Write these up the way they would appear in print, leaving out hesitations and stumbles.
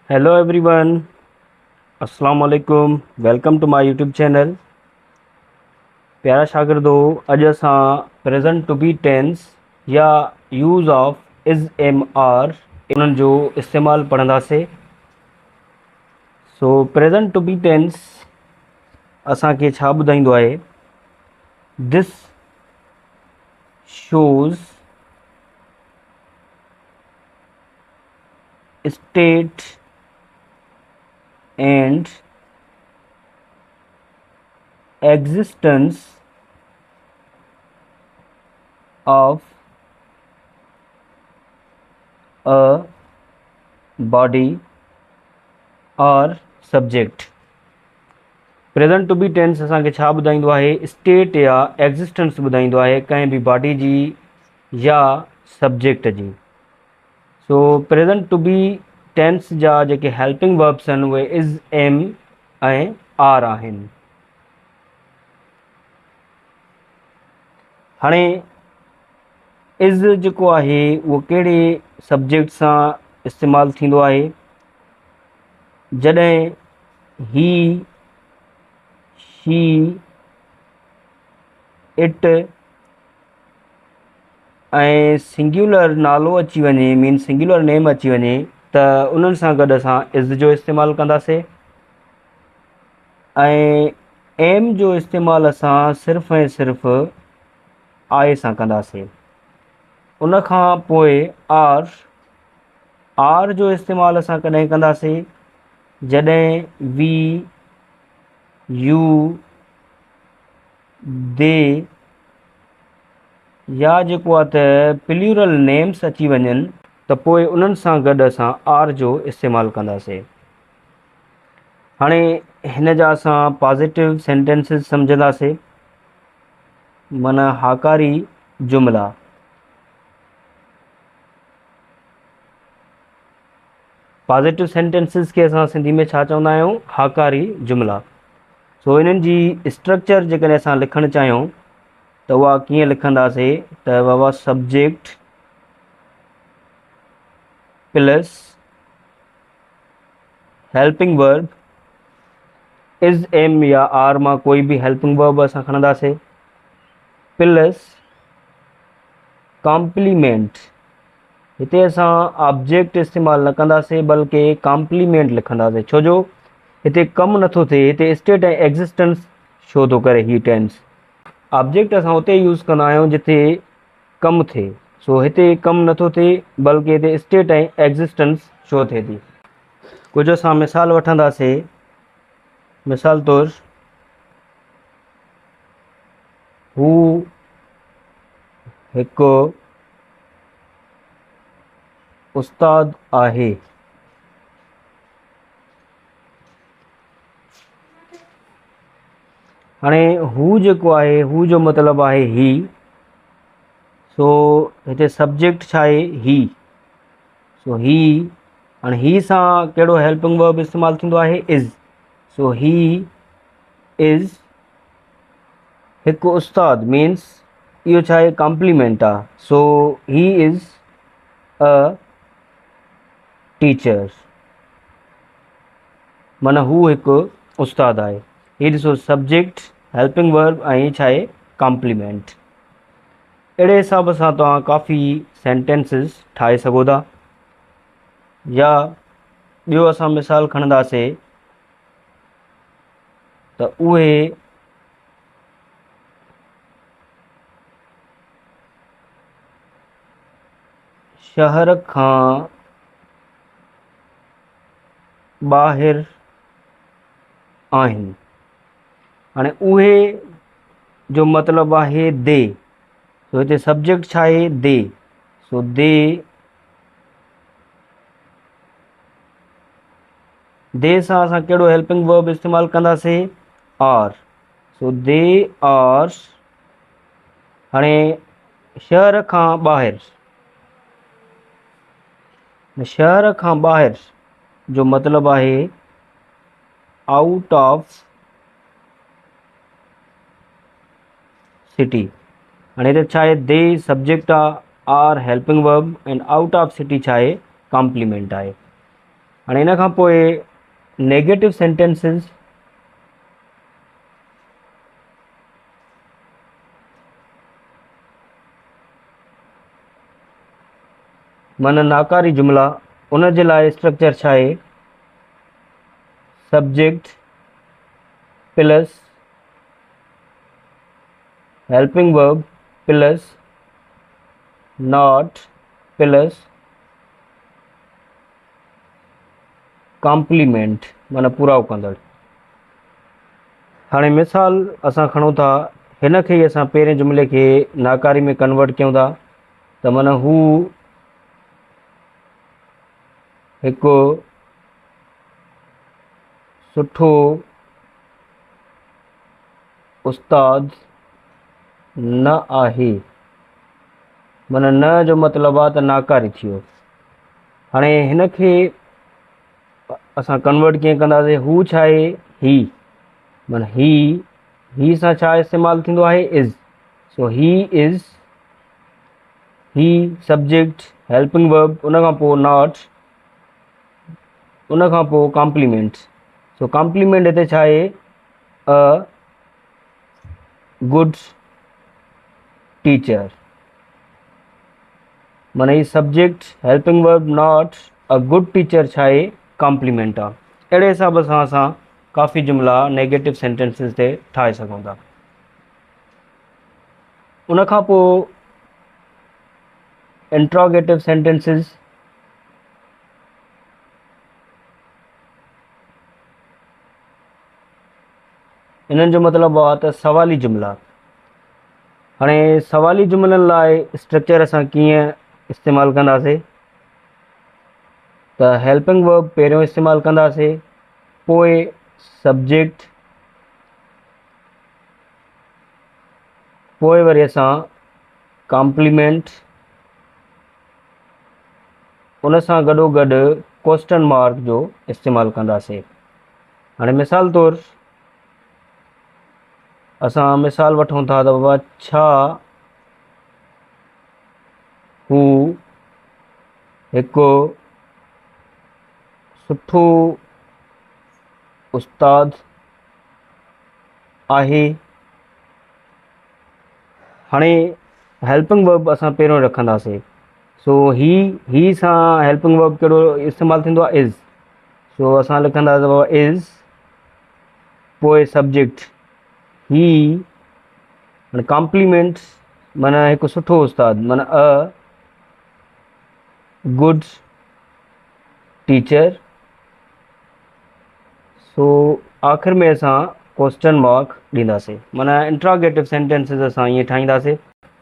Hello every one السلام عليڪم welcome to my YouTube channel. پيارا شاگردو، اڄ اسان پريزنٽ ٽو بي ٽينس يا use of is am are انهن جو استعمال پڙهنداسي. سو پريزنٽ ٽو بي ٽينس اسان کي ڇا ٻڌائيندو آهي؟ This shows state and existence of a body or subject. Present to be tense اسان کي ڇا ٻڌائيندو آهي؟ اسٽيٽ يا ايگزسٽنس ٻڌائيندو آهي ڪنهن به باڊي جي يا سبجيڪٽ جي. سو پريزنٽ ٽو بي ٽينس جا جيڪي هيلپنگ وربس آهن اهي از، ايم ۽ آر آهن. هاڻي از جيڪو آهي اهو ڪهڙي سبجيڪٽ سان استعمال ٿيندو آهي؟ جڏهن هي، شي، it ۽ singular نالو اچي وڃي، مين سنگيولر نيم اچي وڃي ته انهن سان گڏ اسان از جو استعمال ڪنداسي ۽ ايم جو استعمال اسان صرف ۽ صرف آء سان ڪنداسي. ان کان پوء آر، آر جو استعمال اسان ڪڏهن ڪنداسي؟ جڏهن وي، يو، the يا جيڪو آ ته پليورل نيمس اچي وڃن ته پوء انهن سان گڏ اسان آر جو استعمال ڪنداسين. هاڻي هن جا اسان پازيٽو سينٽينسز سمجهنداسين، معنيٰ هاڪاري جملا. پازيٽو سينٽينسز کي اسان سنڌي ۾ ڇا چوندا آهيون؟ هاڪاري جملا. سو انهن جي اسٽرڪچر جيڪڏهن اسان لکڻ چاهيون ته اها ڪيئن لکنداسي ته بابا subject plus helping verb is am يا آر مان ڪوئي به هيلپنگ ورب اسان کڻنداسي پلس ڪامپليمينٽ. هتي اسان آبجيڪٽ استعمال نه ڪنداسي بلڪه ڪامپليمينٽ لکنداسي، ڇو جو هتي ڪم نٿو ٿئي، هتي اسٽيٽ ۽ ايگزسٽنس شو ٿو ڪري. هي ٽينس آبجيڪٽ اسان اتي يوز ڪندا آهيون جتي ڪم ٿئي، سو هتي ڪم نٿو ٿئي بلڪه هتي اسٽيٽ ۽ ايگزسٽنس شو ٿئي ٿي. ڪجهه اسان مثال وٺنداسي، مثال طور هو هڪ استاد آهي. هاڻي هو جيڪو آهي، هو جو مطلب آهي هي، سو هتي سبجيڪٽ ڇا آهي؟ هي. سو هي، هاڻي هي سان ڪهڙو هيلپنگ ورب استعمال ٿيندو آهي؟ از. سو هي از هڪ استاد، مينس اهو ڇا آهي؟ ڪامپليمينٽ آهي. سو هي از ا ٽيچر، معنيٰ هو هڪ استاد آهي. هي ڏسو سبجيڪٽ، هيلپنگ ورب ۽ ڇا آهي؟ ڪامپليمينٽ. اهڙي حساب سان توهان ڪافي سينٽينسز ٺاهي سگهو ٿا. يا ٻيو اسان مثال کڻنداسي ته اهي شهر کان ٻاهر آهن. هاڻي اهي جو مطلب آهي the, سو هتي سبجيڪٽ ڇا آهي؟ The. سو the, the سان اسان ڪهڙو هيلپنگ ورب استعمال ڪنداسي؟ آر. سو they are, هاڻي شهر کان ٻاهر، شهر کان ٻاهر جو مطلب آهي آئوٽ آف سٽي. هاڻي هتي ڇا آهي؟ The subject آ، are helping verb and out of city ڇا آهي؟ ڪامپليمينٽ آهي. هاڻي ان کان پوء نيگيٽو سينٽينسز معنيٰ ناڪاري جملا ان جي لاء اسٽرڪچر ڇا آهي؟ Subject plus helping verb plus not plus complement معنيٰ پورائو ڪندڙ. هاڻي مثال اسان کڻون ٿا هن کي ئي اسان پهرين جملي کي ناڪاري ۾ ڪنورٽ ڪيون ٿا ته معنيٰ هو هڪ سٺو استاد نه آهي معنيٰ نه جو مطلب آ ته ناڪاري ٿي ويو. هاڻي هن کي اسان ڪنورٽ ڪيئن ڪنداسين هو ڇا آهي هي معنيٰ هي هي سان ڇا استعمال ٿيندو آهي از سو هي از هي سبجيڪٽ هيلپنگ ورب ان کان پوء not ان کان پوء ڪامپليمينٽ سو ڪامپليمينٽ هتي ڇا آهي ا گڊ ٽيچر معنيٰ هي subject helping verb not a good teacher ڇا آهي ڪامپليمينٽ آ. اهڙي حساب سان اسان ڪافي جملا نيگيٽو سينٽينسز تي ٺاهي سگهون ٿا. ان کان پوء انٽراگيٽو سينٽينسز انهن جو مطلب آ ته سوالي جملا. هاڻي سوالي جملن لاء اسٽرڪچر اسان ڪيئن استعمال ڪنداسي ته هيلپنگ ورب پهريون استعمال ڪنداسي پوء سبجيڪٽ پوء وري اسان ڪامپليمينٽ ان سان گڏو گڏ ڪوسٽن مارڪ جو استعمال ڪنداسي. هاڻي مثال طور اسان مثال وٺون ٿا ته بابا ڇا هو هڪ سٺو استاد آهي؟ هاڻي هيلپنگ ورب اسان پهريون رکنداسين سو هي هي سان هيلپنگ ورب ڪهڙو استعمال ٿيندو آهي از سو اسان لکنداسين بابا از پوء سبجيڪٽ هي معنيٰ ڪامپليمينٽ معنيٰ هڪ سٺو استاد معنيٰ ا گڊ ٽيچر سو آخر ۾ اسان ڪوسچن مارڪ ڏينداسين معنيٰ انٽراگيٽو سينٽينسز اسان ائين ٺاهينداسين.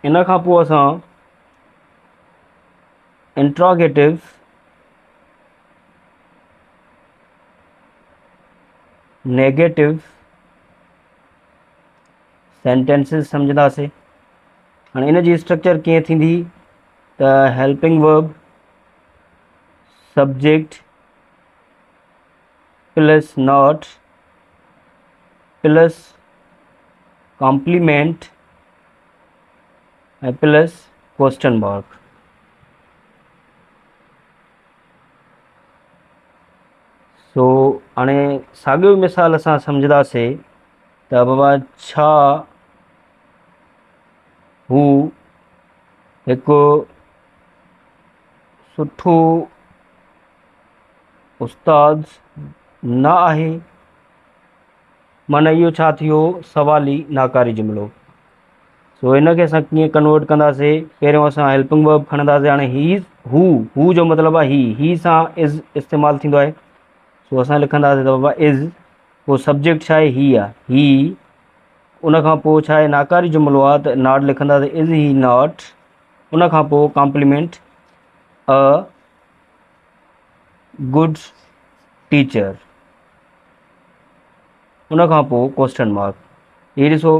ان کان پوء اسان انٽراگيٽو نيگيٽو سينٽينسز سمجهنداسين هاڻي ان جي اسٽرڪچر ڪيئن ٿيندي ته helping verb subject plus not plus complement ۽ plus question mark. سو هاڻي ساڳيو مثال اسان سمجهنداسي ته بابا ڇا هو هڪ سٺو استاد نه آهي؟ معنيٰ اهو ڇا ٿيو سوالي ناڪاري جملو. سو هن کي اسان ڪيئن ڪنورٽ ڪنداسي پهريون اسان هيلپنگ ورب کڻنداسي هاڻي هي هو هو جو مطلب آهي هي هي سان از استعمال ٿيندو آهي سو اسان لکنداسي ته بابا از پوء سبجيڪٽ ڇا آهي هي آهي هي ان کان پوء ڇا آهي ناڪاري جملو آهي ته not لکنداسي از هي not ان کان پوء ڪامپليمينٽ ا گڊ ٽيچر ان کان پوء ڪوسچن مارڪ. هي ڏسو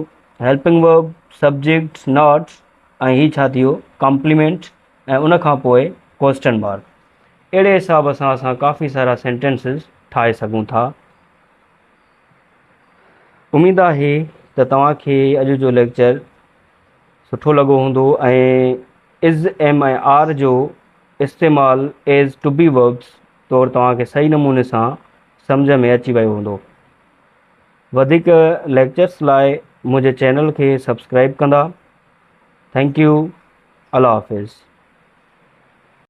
هيلپنگ ورب، سبجيڪٽ، not ۽ هي ڇا ٿي ويو ڪامپليمينٽ ۽ ان کان پوء ڪوسچن مارڪ. اهڙي حساب سان اسان ڪافي سارا سينٽينسز ٺاهي سگهون ٿا. اميد آهي ته توهان کي اڄ جو ليڪچر سٺو لڳو هوندو ۽ از، ايم ۽ آر جو استعمال ايز ٽو بي وربس طور توهان کي صحيح نموني سان سمجهه ۾ اچي ويو هوندو. وڌيڪ ليڪچرس لاء منهنجي چينل کي سبسڪرائب ڪندا. Thank you. Allah Hafiz.